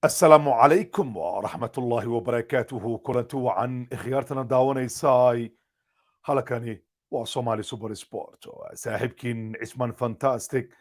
Asalaamu calaykum waraxmatullaahi wabarakaatuhu. Kulanti wacan, ikhyaartana daawanaysaay. Halkani waa Somali Super Sport, saaxiibkiin Cismaan Fantastic.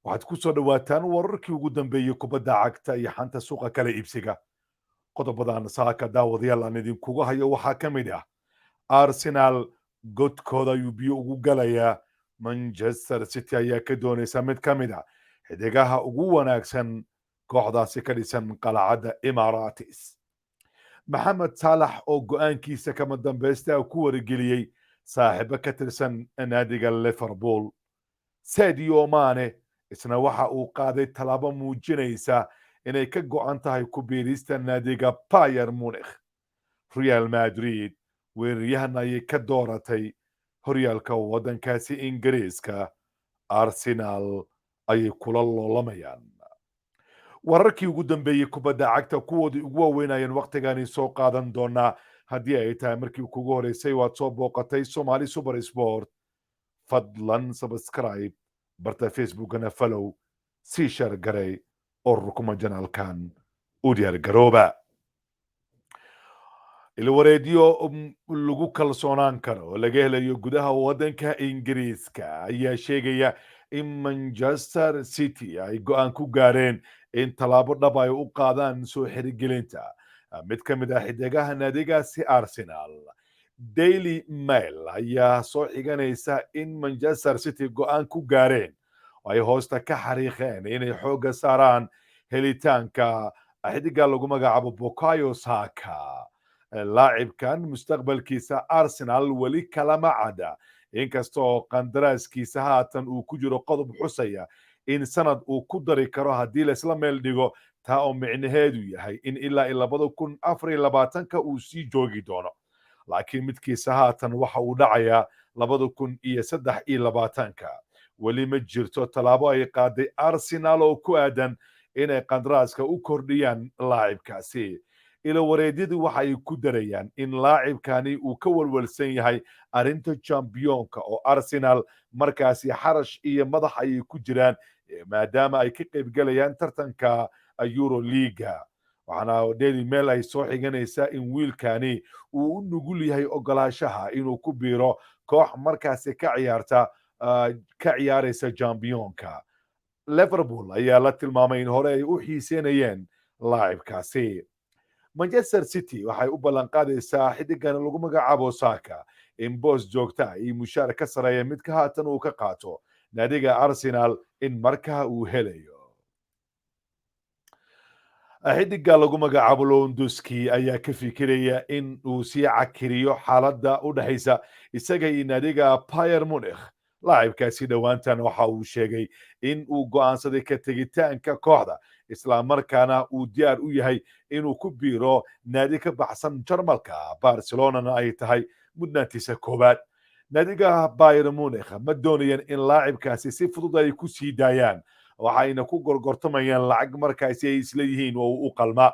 Waxaad ku soo dhowaataan wararkii ugu dambeeyey kubadda cagta iyo xanta suuqa kala iibsiga. Qodobadan saaka, daawadayaal, aan idinkuga hayo waxaa ka mid ah: Arsenal godkooda ayuu biyo ugu galayaa. Manchester City ayaa ka doonaysa mid ka mid a xidigaha ugu wanaagsan kooxdaasi ka dhisan qalacadda Emirates. Maxamed Saalax oo go'aankiisa kama dambaysta ku wargeliyey saaxiibo ka tirsan naadiga Liverpool. Sadio Mane isna waxa uu qaaday tallaabo muujinaysa inay ka go'an tahay ku biirista naadiga Bayern Munich. Real Madrid weeraryahan ayay ka dooratay horyaalka waddankaasi Ingiriiska. Arsenal ayay kula loolamayaan. Wararkii ugu dambeeyey kubadda cagta kuwoodii ugu waaweynayeen waktigani soo qaadan doonaa. Haddii ay tahay markii kugu horeysay waad soo booqatay Somali Super Sport, fadlan subscribe, barta Facebookana follow, sii share garay oo rukuma channelkan. U diyaar garooba. Ilwareedyo lagu kalsoonaan karo oo laga helayo gudaha waddanka Ingiriiska ayaa sheegaya in Manchester City ay go'aan ku gaareen in tallaabo dhab ay u qaadaan soo xirigelinta mid ka mid ah xidigaha naadigaasi Arsenal. Daily Mail ayaa soo xiganaysa in Manchester City go'aan ku gaareen oo ay hoosta ka xariiqeen inay xoogga saaraan helitaanka xidiga lagu magacaabo Bukayo Saka. Laacibkan mustaqbalkiisa Arsenal weli kalama cadda, inkasta oo qandaraaskiisa haatan uu ku jiro qodob xusaya in sanad uu ku dari karo haddii laisla meel dhigo, taa oo micnaheedu yahay in ilaa iyo 2024-ka uu sii joogi doono, laakiin midkiisa haatan waxa uu dhacayaa 2023-ka. Weli ma jirto tallaabo ay qaaday Arsenal oo ku aadan inay qandaraaska u kordhiyaan laacibkaasi. Ilawareedyadu waxa ay ku darayaan in laacibkani uu ka walwalsan yahay arrinta championka, oo Arsenal markaasi xarash iyo madax ayay ku jiraan, maadaama ay ka qaybgelayaan tartanka Euro League-ga. Waxaana Daily Mail ay soo xiganaysaa in wiilkani uu u nugul yahay ogolaanshaha inuu ku biiro koox markaasi ka ciyaarta ka ciyaaraysa championka. Liverpool ayaa la tilmaamay in hore ay u xiiseynayeen laacibkaasi. Manchester City waxay u ballan qaadaysaa xidigan lagu magacaabo Saka in boos joogta iyo mushaar ka sareeya midka haatan uu ka qaato naadiga Arsenal in markaa uu helayo. Xidiga lagu magacaabo Lewandowski ayaa ka fikiraya in uu sii cakiriyo xaaladda u dhexaysa isaga iyo naadiga Bayern Munich. Laacibkaasi dhowaantan waxa uu sheegay in uu go'aansaday ka tegitaanka kooxda, islamarkaana uu diyaar u yahay inuu ku biiro naadi ka baxsan Jarmalka, Barcelonana ay tahay mudnaantiisa koowaad. Naadiga Bayern Munich ma doonayaan in laacibkaasi si fudud ay ku sii daayaan, waxayna ku gorgortamayaan lacag markaasi ay isla yihiin oo u qalma,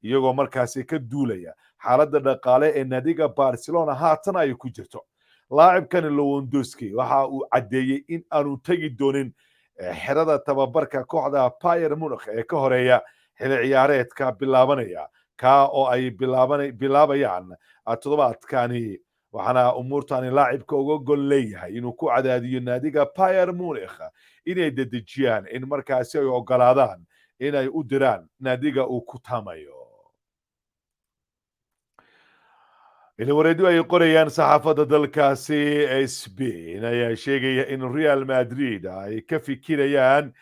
iyagoo markaasi ka duulaya xaaladda dhaqaale ee naadiga Barcelona haatan ay ku jirto. Laacibkani Lewandowski waxa uu caddeeyey in aanu tegi doonin xerada tababarka kooxda Bayern Munich ee ka horeeya xili ciyaareedka bilaabanaya, kaa oo ay bilaabayaan toddobaadkani. Waxaana umuurtani laacibka uga gol leeyahay inuu ku cadaadiyo naadiga Bayern Munich inay dedejiyaan in markaasi ay ogolaadaan inay u diraan naadiga uu ku taamayo. Ilwareedyo ay qorayaan saxaafadda dalkaasi Spain ayaa sheegaya in Real Madrid ay ka fikirayaan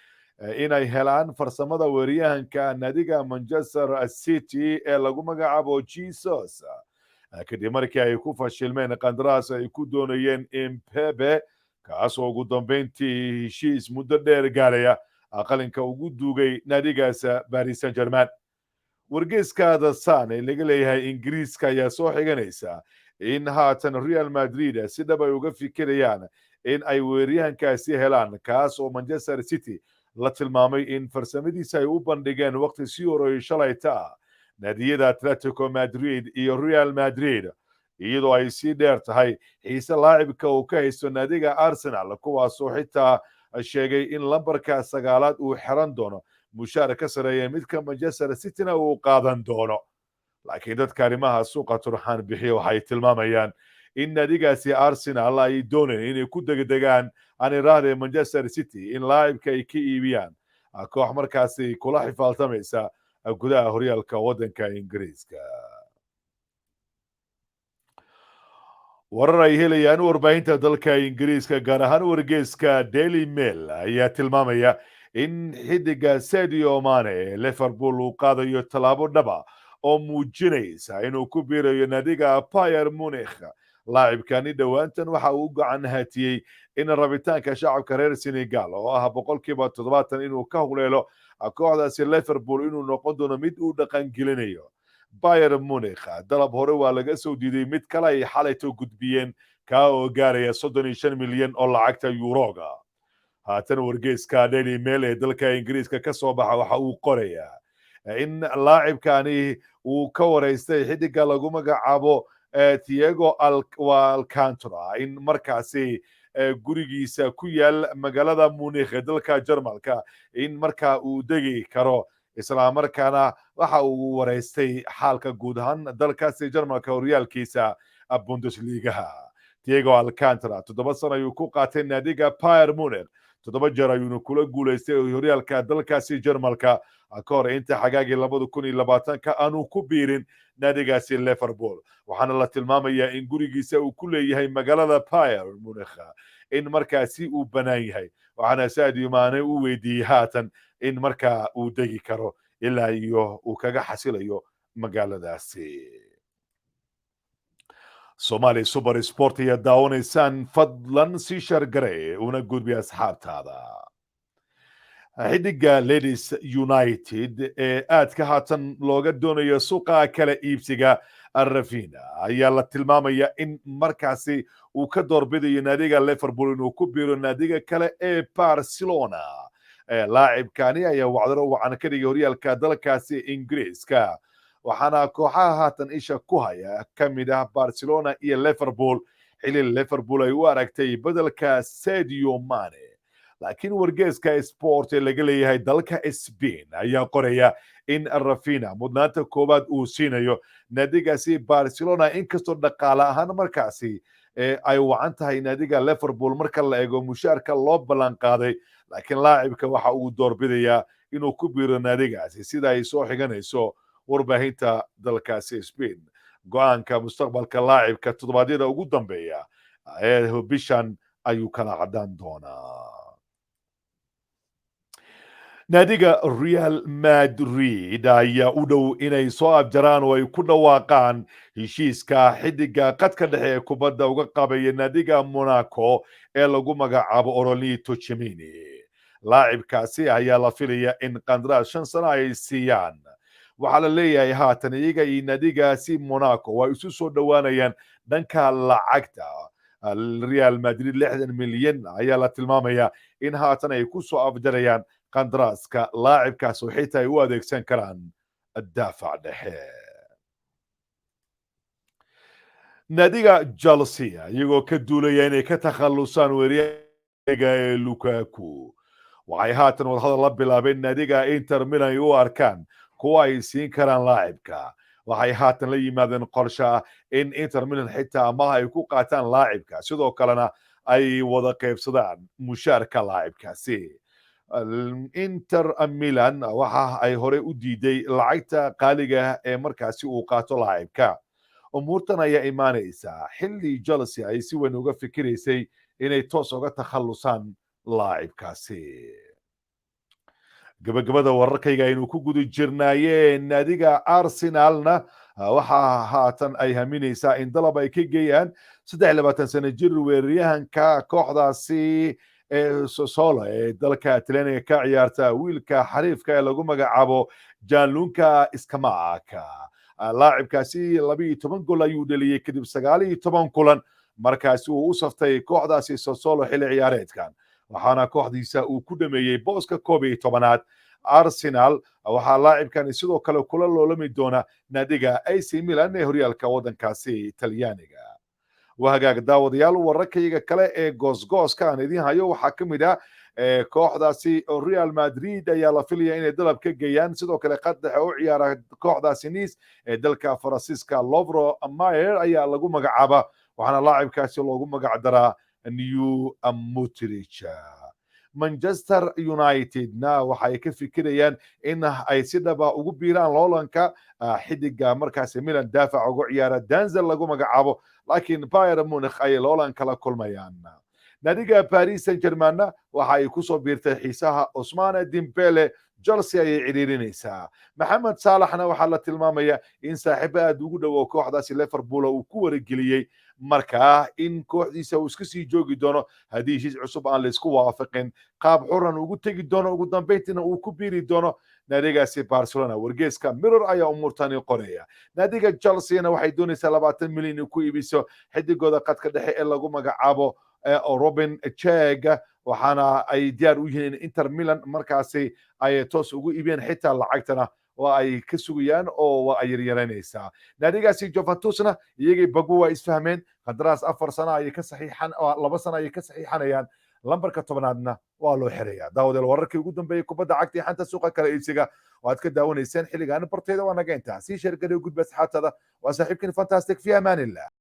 inay helaan farsamada weeryahanka naadiga Manchester City ee lagu magacaabo Jesus, kadib markii ay ku fashilmeen qandaraas ay ku doonayeen Mbappe, kaasoo ugu dambeyntii heshiis muddo dheer gaaraya qalinka ugu duugay naadigaas Paris Saint Germain. Wargeyska The Sun ee laga leeyahay Ingiriiska ayaa soo xiganaysa in haatan Real Madrid si dhab ay uga fikirayaan in ay weeryahankaasi helaan, kaas oo Manchester City la tilmaamay in farsamadiisa ay u bandhigeen waqti sii horeeyay shalayta ah naadiyada Atletico Madrid iyo Real Madrid, iyadoo ay sii dheer tahay xiise laacibka uu ka haysto naadiga Arsenal, kuwaasoo xitaa sheegay in lambarka 9aad uu xiran doono. Mushaar ka sareeya midka Manchester Cityna uu qaadan doono. Laakiin dadka arrimaha suuqa turxaan bixiya waxay tilmaamayaan in naadigaasi Arsenal ay dooneen inay ku degdegaan, aan iraahde, Manchester City in laacibka ay ka iibiyaan koox markaasi kula xifaaltamaysa gudaha horyaalka waddanka Ingiriiska. Warar ay helayaan warbaahinta dalka Ingiriiska, gaar ahaan wargeyska Daily Mail, ayaa tilmaamaya in xidiga Sadio Mane ee Liverpool uu qaadayo tallaabo dhaba oo muujinaysa inuu ku biirayo naadiga Bayern Munich. Laacibkani dhowaantan waxa uu u gacan haatiyey in rabitaanka shacabka reer Senegal oo ah 70% inuu ka huleelo kooxdaasi Liverpool inuu noqon doono mid uu dhaqangelinayo. Bayern Munich dalab hore waa laga soo diiday, mid kale ay xalayto gudbiyeen, kaa oo gaaraya 35 milyan oo lacagta yuroga. Haatan wargeyska Daily Mail ee dalka Ingiriiska ka soo baxa waxa uu qorayaa in laacibkani uu ka wareystay xidiga lagu magacaabo Thiago Alcantara in markaasi gurigiisa ku yaal magaalada Munich ee dalka Jarmalka in markaa uu degi karo. Isla markaana waxa uu wareystay xaalka guud ahaan dalkaasi Jarmalka, horyaalkiisa Bundesligaha. Thiago Alcantara 7 sano ayuu ku qaatay naadiga Bayern Munich, 7 jeer ayuuna kula guulaystay horyaalka dalkaasi Jarmalka ka hor inta xagaagii 2020-ka aanu ku biirin naadigaasi Liverpool. Waxaana la tilmaamayaa in gurigiisa uu ku leeyahay magaalada Bayern Munich in markaasi uu bannaan yahay, waxaana Sadio Mane u weydiiyey haatan in markaa uu degi karo ilaa iyo uu kaga xasilayo magaaladaasi. Somali Super Sport ayaa daawanaysaan, fadlan sii share garee una gudbi asxaabtaada. Xidiga Leeds United ee aadka haatan looga doonayo suuqa kala iibsiga, Raphinha, ayaa la tilmaamaya in markaasi uu ka doorbidayo naadiga Liverpool inuu ku biiro naadiga kale ee Barcelona. Laacibkani ayaa wacdaro wacan ka dhigay horyaalka dalkaasi Ingiriiska, waxaana kooxaha haatan isha ku haya ka mid ah Barcelona iyo Liverpool, xili Liverpool ay u aragtay bedelka Sadio Mane. Laakiin wargeeska Sport ee laga leeyahay dalka Spain ayaa qoraya in Raphinha mudnaanta koowaad uu siinayo naadigaasi Barcelona, inkastoo dhaqaale ahaan markaasi ay wacan tahay naadiga Liverpool marka la eego mushaarka loo ballan qaaday. Laakiin laacibka waxa uu doorbidayaa inuu ku biiro naadigaasi, sida ay soo xiganayso warbaahinta dalkaasi Spain. Go-aanka mustaqbalka laacibka toddobaadyada ugu dambeeya ee bishan ayuu kala caddaan doonaa. Naadiga Real Madrid ayaa u dhow inay soo afjaraan oo ay ku dhawaaqaan heshiiska xidiga qadka dhexe ee kubadda uga qabaya naadiga Monaco ee lagu magacaabo Aurelien Tchouameni. Laacibkaasi ayaa la filaya in qandaraas 5 sano ay siiyaan. Waxaa la leeyahay haatan iyaga iyo naadigaasi Monaco waa isu soo dhowaanayaan dhanka lacagta. Real Madrid 60 milyan ayaa la tilmaamayaa in haatan ay ku soo afjarayaan qandaraaska laacibkaas oo xitaa ay u adeegsan karaan daafac dhexe. Naadiga Chelsea, iyagoo ka duulaya inay ka takhalusaan weeryaga ee Lukaku, waxay haatan wadahadal la bilaabeen naadiga Inter Milan ay u arkaan kuwa ay siin karaan laacibka. Waxay haatan la yimaadeen qorshe ah in Inter Milan xitaa amaha ay ku qaataan laacibka, sidoo kalena ay wada qaybsadaan mushaarka laacibkaasi. Inter Milan waxa ay horey u diiday lacagta qaaliga ee markaasi uu qaato laacibka. Umuurtan ayaa imaanaysa xilli Chelsea ay si weyn uga fikiraysay inay toos uga takhalusaan laacibkaasi. Gabagabada wararkayga aynu ku guda jirnaayeen, naadiga Arsenalna waxaa haatan ay haminaysaa in dalab ay ka geeyaan 23 sano jir weeraryahanka kooxdaasi ee Sassuolo ee dalka Talyaaniga ka ciyaarta, wiilka xariifka ee lagu magacaabo Gianluca Scamacca. Laacibkaasi 12 gool ayuu dhaliyey kadib 19 kulan markaasi uu u saftay kooxdaasi Sassuolo xilli ciyaareedkan, waxaana kooxdiisa uu ku dhameeyey booska 11aad. Arsenal waxaa laacibkani sidoo kale kula loolami doona naadiga AC Milan ee horyaalka waddankaasi Talyaaniga. Waa hagaag, daawadayaal, wararkayga kale ee goosgooska aan idiin hayo waxaa ka mid ah Kooxdaasi oo Real Madrid ayaa la filaya inay dalab ka geeyaan. Sidoo kale qad dhexe u ciyaara kooxdaasi Nice ee dalka Faransiiska, Lovro Mayer ayaa lagu magacaaba, waxaana laacibkaasi loogu magac daraa New Modric. Manchester Unitedna waxay ka fikirayaan in ay si dhaba ugu biiraan loolanka xidiga markaasi Milan daafac ugu ciyaara, Danzel lagu magacaabo, laakiin Bayern Munich ayay loolan kala kulmayaan. Naadiga Paris Saint Germainna waxa ay kusoo biirtay xiisaha Ousmane Dembele, Chelsea ayay cidhiirinaysaa. Maxamed Saalaxna waxaa la tilmaamaya in saaxiibo aad ugu dhowo kooxdaasi Liverpool uu ku waregeliyey markaa in kooxdiisa uu iska sii joogi doono haddii heshiis cusub aan laisku waafaqin, qaab xuran ugu tegi doono, ugu dambeyntiina uu ku biiri doono naadigaasi Barcelona. Wargeeska Mirror ayaa umuurtani qoraya. Naadiga Chelseana waxay doonaysaa 20 milyan inay ku iibiso xidigooda qadka dhexe ee lagu magacaabo Robin Cech, waxaana ay diyaar u yihiin in Inter Milan markaasi ay toos ugu iibiyeen, xitaa lacagtana waa ay ka sugayaan oo waa ay yaryaraynaysaa. Naadigaasi Juventusna iyagay Pogba waa isfahmeen, qandaraas 4 sano ayay ka saxiixan, 2 sano ayay ka saxiixanayaan, lambarka 10aadna waa loo xiraya. Daawadeel, wararkii ugu dambeeyey kubadda cagta iyo xanta suuqa kala iibsiga oo aad ka daawanayseen xilligaan barteeda waa naga intaa. Sii share garee, gudba asxaabtada. Waa saaxiibkin Fantastic, fi amaan illah.